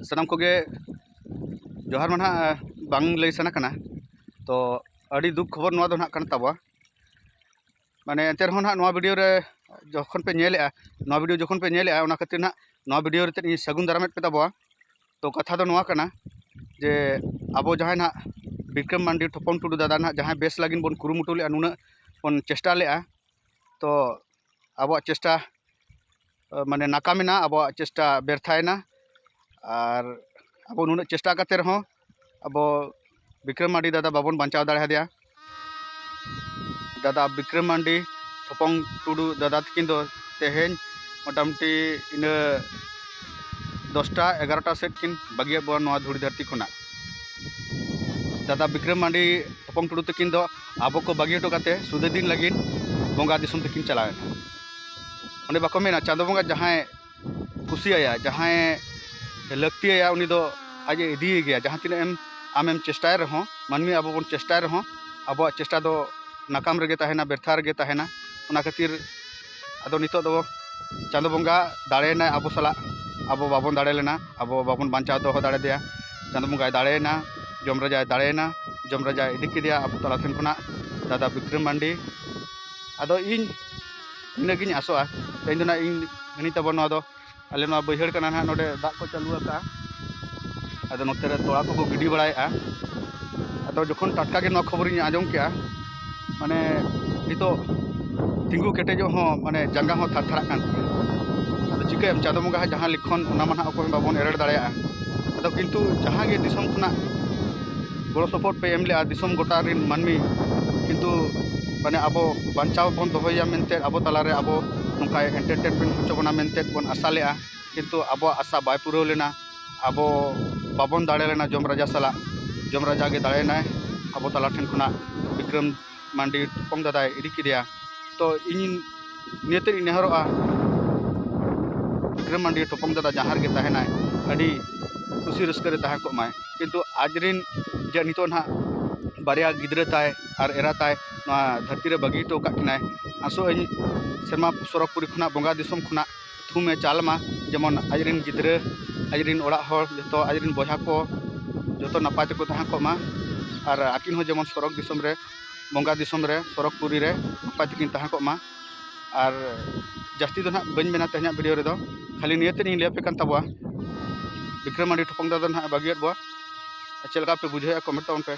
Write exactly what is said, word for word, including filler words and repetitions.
ᱥᱟᱱᱟᱢ ᱠᱚᱜᱮ ᱡᱚᱦᱟᱨ ᱢᱟ ᱱᱟᱦᱟᱜ ᱵᱟᱝ ᱞᱟᱹᱭ ᱥᱟᱱᱟ ᱠᱟᱱᱟ᱾ ᱛᱚ ᱟᱹᱰᱤ ᱫᱩᱠ ᱠᱷᱚᱵᱚᱨ ᱱᱚᱣᱟ ᱫᱚ ᱱᱟᱦᱟᱜ ᱠᱟᱱ ᱛᱟᱵᱚᱣᱟ᱾ ᱢᱟᱱᱮ ᱮᱱᱛᱮ ᱨᱮᱦᱚᱸ ᱱᱟᱦᱟᱜ ᱱᱚᱣᱟ ᱵᱷᱤᱰᱤᱭᱳ ᱨᱮ ᱡᱚᱠᱷᱚᱱ ᱯᱮ ᱧᱮᱞᱮᱜᱼᱟ, ᱱᱚᱣᱟ ᱵᱷᱤᱰᱤᱭᱳ ᱡᱚᱠᱷᱚᱱ ᱯᱮ ᱧᱮᱞᱮᱜᱼᱟ, ᱚᱱᱟ ᱠᱷᱟᱹᱛᱤᱨ ᱱᱟᱦᱟᱜ ᱱᱚᱣᱟ ᱵᱷᱤᱰᱤᱭᱳ ᱨᱮ ᱤᱧ ᱥᱟᱹᱜᱩᱱ ᱫᱟᱨᱟᱢᱮᱫ ᱯᱮ ᱛᱟᱵᱚᱣᱟ᱾ ᱛᱚ ᱠᱟᱛᱷᱟ ᱫᱚ ᱱᱚᱣᱟ ᱠᱟᱱᱟ ᱡᱮ ᱟᱵᱚ ᱡᱟᱦᱟᱸᱭ ᱱᱟᱦᱟᱜ ᱵᱤᱠᱨᱚᱢ ᱢᱟᱱᱰᱤ, ᱴᱷᱚᱯᱚᱝ ᱴᱩᱰᱩ ᱫᱟᱫᱟ ᱱᱟᱦᱟᱜ ᱡᱟᱦᱟᱸᱭ ᱵᱮᱥ ᱞᱟᱹᱜᱤᱫ ᱵᱚᱱ ᱠᱩᱨᱩᱢᱩᱴᱩ ᱞᱮᱜᱼᱟ, ᱱᱩᱱᱟᱹᱜ ᱵᱚᱱ ᱪᱮᱥᱴᱟ ᱞᱮᱜᱼᱟ, ᱛᱚ ᱟᱵᱚᱣᱟᱜ ᱪᱮᱥᱴᱟ, ᱢᱟᱱᱮ ᱱᱟᱠᱟᱢᱮᱱᱟ, ᱟᱵᱚᱣᱟᱜ ᱪᱮᱥᱴᱟ ᱵᱮᱨᱛᱷᱟᱭᱮᱱᱟ᱾ ᱟᱨ ᱟᱵᱚ ᱱᱩᱱᱟᱹᱜ ᱪᱮᱥᱴᱟ ᱠᱟᱛᱮ ᱨᱮᱦᱚᱸ ᱟᱵᱚ ᱵᱤᱠᱨᱚᱢ ᱢᱟᱱᱰᱤ ᱫᱟᱫᱟ ᱵᱟᱵᱚᱱ ᱵᱟᱧᱪᱟᱣ ᱫᱟᱲᱮᱭᱟᱫᱮᱭᱟ᱾ ᱫᱟᱫᱟ ᱵᱤᱠᱨᱚᱢ ᱢᱟᱱᱰᱤ, ᱴᱷᱚᱯᱚᱝ ᱴᱩᱰᱩ ᱫᱟᱫᱟ ᱛᱟᱹᱠᱤᱱ ᱫᱚ ᱛᱮᱦᱮᱧ ᱢᱚᱴᱟᱢᱩᱴᱤ ᱤᱱᱟᱹ ᱫᱚᱥᱴᱟ ᱮᱜᱟᱨᱚᱴᱟ ᱥᱮᱫ ᱠᱤᱱ ᱵᱟᱹᱜᱤᱭᱟᱫ ᱵᱚᱱᱟ ᱱᱚᱣᱟ ᱫᱷᱩᱲᱤ ᱫᱷᱟᱹᱨᱛᱤ ᱠᱷᱚᱱᱟᱜ᱾ ᱫᱟᱫᱟ ᱵᱤᱠᱨᱚᱢ ᱢᱟᱱᱰᱤ, ᱴᱷᱚᱯᱚᱝ ᱴᱩᱰᱩ ᱛᱟᱹᱠᱤᱱ ᱫᱚ ᱟᱵᱚ ᱠᱚ ᱵᱟᱹᱜᱤ ᱦᱚᱴᱚ ᱠᱟᱛᱮ ᱥᱩᱫᱷᱟᱹ ᱫᱤᱱ ᱞᱟᱹᱜᱤᱫ ᱵᱚᱸᱜᱟ ᱫᱤᱥᱚᱢ ᱛᱮᱠᱤᱱ ᱪᱟᱞᱟᱣᱮᱱᱟ᱾ ᱚᱸᱰᱮ ᱵᱟᱠᱚ ᱢᱮᱱᱟ, ᱪᱟᱸᱫᱚ ᱵᱚᱸᱜᱟ ᱡᱟᱦᱟᱸᱭ ᱠᱩᱥᱤᱭᱟᱭᱟ, ᱡᱟᱦᱟᱸᱭ ᱞᱟᱹᱠᱛᱤᱭᱟᱭᱟ, ᱩᱱᱤ ᱫᱚ ᱟᱡ ᱮ ᱤᱫᱤᱭᱮ ᱜᱮᱭᱟ᱾ ᱡᱟᱦᱟᱸ ᱛᱤᱱᱟᱹᱜ ᱮᱢ, ᱟᱢᱮᱢ ᱪᱮᱥᱴᱟᱭ ᱨᱮᱦᱚᱸ, ᱢᱟᱹᱱᱢᱤ ᱟᱵᱚ ᱵᱚᱱ ᱪᱮᱥᱴᱟᱭ ᱨᱮᱦᱚᱸ, ᱟᱵᱚᱣᱟᱜ ᱪᱮᱥᱴᱟ ᱫᱚ ᱱᱟᱠᱟᱢ ᱨᱮᱜᱮ ᱛᱟᱦᱮᱱᱟ, ᱵᱮᱨᱛᱷᱟ ᱨᱮᱜᱮ ᱛᱟᱦᱮᱱᱟ᱾ ᱚᱱᱟ ᱠᱷᱟᱹᱛᱤᱨ ᱟᱫᱚ ᱱᱤᱛᱚᱜ ᱫᱚ ᱪᱟᱸᱫᱚ ᱵᱚᱸᱜᱟ ᱫᱟᱲᱮᱭᱮᱱᱟᱭ ᱟᱵᱚ ᱥᱟᱞᱟᱜ, ᱟᱵᱚ ᱵᱟᱵᱚᱱ ᱫᱟᱲᱮ ᱞᱮᱱᱟ, ᱟᱵᱚ ᱵᱟᱵᱚᱱ ᱵᱟᱧᱪᱟᱣ ᱫᱚᱦᱚ ᱫᱟᱲᱮᱭᱟᱫᱮᱭᱟ᱾ ᱪᱟᱸᱫᱚ ᱵᱚᱸᱜᱟᱭ ᱫᱟᱲᱮᱭᱮᱱᱟ, ᱡᱚᱢ ᱨᱟᱡᱟᱭ ᱫᱟᱲᱮᱭᱮᱱᱟ, ᱡᱚᱢ ᱨᱟᱡᱟᱭ ᱤᱫᱤ ᱠᱮᱫᱮᱭᱟ ᱟᱵᱚ ᱛᱟᱞᱟ ᱴᱷᱮᱱ ᱠᱷᱚᱱᱟᱜ ᱫᱟᱫᱟ ᱵᱤᱠᱨᱚᱢ ᱢᱟᱱᱰᱤ᱾ ᱟᱫᱚ ᱤᱧ ᱱᱤᱱᱟᱹᱜ ᱜᱤᱧ ᱟᱥᱚᱜᱼᱟ, ᱛᱮᱦᱮᱧ ᱫᱚ ᱱᱟᱜ ᱤᱧ ᱢᱮᱱᱤᱧ ᱛᱟᱵᱚᱱ, ᱱᱚᱣᱟ ᱫᱚ ᱟᱞᱮ ᱱᱚᱣᱟ ᱵᱟᱹᱭᱦᱟᱹᱲ ᱠᱟᱱᱟ ᱱᱟᱦᱟᱜ, ᱱᱚᱰᱮ ᱫᱟᱜ ᱠᱚ ᱪᱟᱹᱞᱩ ᱟᱠᱟᱫᱼᱟ᱾ ᱟᱫᱚ ᱱᱚᱛᱮ ᱨᱮ ᱛᱚᱲᱟ ᱠᱚᱠᱚ ᱜᱤᱰᱤ ᱵᱟᱲᱟᱭᱮᱫᱼᱟ᱾ ᱟᱫᱚ ᱡᱚᱠᱷᱚᱱ ᱴᱟᱴᱠᱟ ᱜᱮ ᱱᱚᱣᱟ ᱠᱷᱚᱵᱚᱨᱤᱧ ᱟᱸᱡᱚᱢ ᱠᱮᱜᱼᱟ, ᱢᱟᱱᱮ ᱱᱤᱛᱚᱜ ᱛᱤᱸᱜᱩ ᱠᱮᱴᱮᱡᱚᱜ ᱦᱚᱸ, ᱢᱟᱱᱮ ᱡᱟᱸᱜᱟ ᱦᱚᱸ ᱛᱷᱟᱨ ᱛᱷᱟᱨᱟᱜ ᱠᱟᱱ ᱛᱤᱧᱟᱹ᱾ ᱟᱫᱚ ᱪᱤᱠᱟᱹᱭᱟᱢ, ᱪᱟᱸᱫᱚ ᱵᱚᱸᱜᱟ ᱦᱟᱜ ᱡᱟᱦᱟᱸ ᱞᱮᱠᱷᱚᱱ, ᱚᱱᱟ ᱢᱟ ᱱᱟᱦᱟᱜ ᱚᱠᱚᱭ ᱦᱚᱸ ᱵᱟᱵᱚᱱ ᱮᱲᱮᱲ ᱫᱟᱲᱮᱭᱟᱜᱼᱟ᱾ ᱟᱫᱚ ᱠᱤᱱᱛᱩ ᱡᱟᱦᱟᱸ ᱜᱮ ᱫᱤᱥᱚᱢ ᱠᱷᱚᱱᱟᱜ ᱜᱚᱲᱚ ᱥᱚᱯᱚᱦᱚᱫ ᱯᱮ ᱮᱢ ᱞᱮᱜᱼᱟ, ᱫᱤᱥᱚᱢ ᱜᱚᱴᱟ ᱨᱮᱱ ᱢᱟᱹᱱᱢᱤ, ᱠᱤᱱᱛᱩ ᱢᱟᱱᱮ ᱟᱵᱚ ᱵᱟᱧᱪᱟᱣ ᱵᱚᱱ ᱫᱚᱦᱚᱭᱮᱭᱟ ᱢᱮᱱᱛᱮ, ᱟᱵᱚ ᱛᱟᱞᱟᱨᱮ ᱟᱵᱚ ᱱᱚᱝᱠᱟᱭ entertainment ᱦᱚᱪᱚ ᱵᱚᱱᱟ ᱢᱮᱱᱛᱮ ᱵᱚᱱ ᱟᱥᱟ ᱞᱮᱜᱼᱟ, ᱠᱤᱱᱛᱩ ᱟᱵᱚᱣᱟᱜ ᱟᱥᱟ ᱵᱟᱭ ᱯᱩᱨᱟᱹᱣ ᱞᱮᱱᱟ᱾ ᱟᱵᱚ ᱵᱟᱵᱚᱱ ᱫᱟᱲᱮ ᱞᱮᱱᱟ ᱡᱚᱢ ᱨᱟᱡᱟ ᱥᱟᱞᱟᱜ, ᱡᱚᱢ ᱨᱟᱡᱟ ᱜᱮ ᱫᱟᱲᱮᱭᱮᱱᱟᱭ᱾ ᱟᱵᱚ ᱛᱟᱞᱟ ᱴᱷᱮᱱ ᱠᱷᱚᱱᱟᱜ ᱵᱤᱠᱨᱚᱢ ᱢᱟᱱᱰᱤ ᱴᱷᱚᱯᱚᱝ ᱫᱟᱫᱟᱭ ᱤᱫᱤ ᱠᱮᱫᱮᱭᱟ᱾ ᱛᱚ ᱤᱧ ᱱᱤᱭᱟᱹ ᱛᱮᱧ ᱱᱮᱦᱚᱨᱚᱜᱼᱟ, ᱵᱤᱠᱨᱚᱢ ᱢᱟᱱᱰᱤ ᱴᱷᱚᱯᱚᱝ ᱫᱟᱫᱟ ᱡᱟᱦᱟᱸ ᱨᱮᱜᱮ ᱛᱟᱦᱮᱱᱟᱭ, ᱟᱹᱰᱤ ᱠᱩᱥᱤ ᱨᱟᱹᱥᱠᱟᱹ ᱨᱮ ᱛᱟᱦᱮᱸ ᱠᱚᱜ ᱢᱟᱭ᱾ ᱠᱤᱱᱛᱩ ᱟᱡ ᱨᱮᱱ ᱡᱮ ᱱᱤᱛᱚᱜ ᱱᱟᱦᱟᱜ ᱵᱟᱨᱭᱟ ᱜᱤᱫᱽᱨᱟᱹ ᱛᱟᱭ ᱟᱨ ᱮᱨᱟ ᱛᱟᱭ ᱱᱚᱣᱟ ᱫᱷᱟᱹᱨᱛᱤ ᱨᱮ ᱵᱟᱹᱜᱤ ᱦᱚᱴᱚ ᱟᱠᱟᱫ ᱠᱤᱱᱟᱭ, ᱟᱥᱚᱜ ᱟᱹᱧ ᱥᱮᱨᱢᱟ ᱥᱚᱨᱚᱜᱽᱯᱩᱨᱤ ᱠᱷᱚᱱᱟᱜ, ᱵᱚᱸᱜᱟ ᱫᱤᱥᱚᱢ ᱠᱷᱚᱱᱟᱜ ᱛᱷᱩᱢᱮ ᱪᱟᱞ ᱢᱟ, ᱡᱮᱢᱚᱱ ᱟᱡ ᱨᱮᱱ ᱜᱤᱫᱽᱨᱟᱹ ᱟᱡᱨᱮᱱ ᱚᱲᱟᱜ ᱦᱚᱲ ᱡᱚᱛᱚ, ᱟᱡᱨᱮᱱ ᱵᱚᱭᱦᱟ ᱠᱚ ᱡᱚᱛᱚ ᱱᱟᱯᱟᱭ ᱛᱮᱠᱚ ᱛᱟᱦᱮᱸ ᱠᱚᱜ ᱢᱟ᱾ ᱟᱨ ᱟᱹᱠᱤᱱ ᱦᱚᱸ ᱡᱮᱢᱚᱱ ᱥᱚᱨᱚᱜᱽ ᱫᱤᱥᱚᱢ ᱨᱮ, ᱵᱚᱸᱜᱟ ᱫᱤᱥᱚᱢ ᱨᱮ, ᱥᱚᱨᱚᱜᱽ ᱯᱩᱨᱤ ᱨᱮ ᱱᱟᱯᱟᱭ ᱛᱮᱠᱤᱱ ᱛᱟᱦᱮᱸ ᱠᱚᱜ ᱢᱟ᱾ ᱟᱨ ᱡᱟᱹᱥᱛᱤ ᱫᱚ ᱱᱟᱦᱟᱜ ᱵᱟᱹᱧ ᱢᱮᱱᱟ ᱛᱮᱦᱮᱧᱟᱜ video ᱨᱮᱫᱚ, ᱠᱷᱟᱹᱞᱤ ᱱᱤᱭᱟᱹ ᱛᱮᱫ ᱤᱧ ᱞᱟᱹᱭ ᱟᱯᱮ ᱠᱟᱱ ᱛᱟᱵᱚᱣᱟ, ᱵᱤᱠᱨᱚᱢ ᱢᱟᱹᱱᱰᱤ ᱴᱷᱚᱯᱚᱝ ᱫᱟ ᱫᱚ ᱱᱟᱦᱟᱜ ᱵᱟᱹᱜᱤᱭᱟᱫ ᱵᱚᱣᱟ᱾ ᱟᱨ ᱪᱮᱫ ᱞᱮᱠᱟ ᱯᱮ ᱵᱩᱡᱷᱟᱹᱣᱮᱫᱼᱟ comment ᱛᱟᱵᱚᱱ ᱯᱮ᱾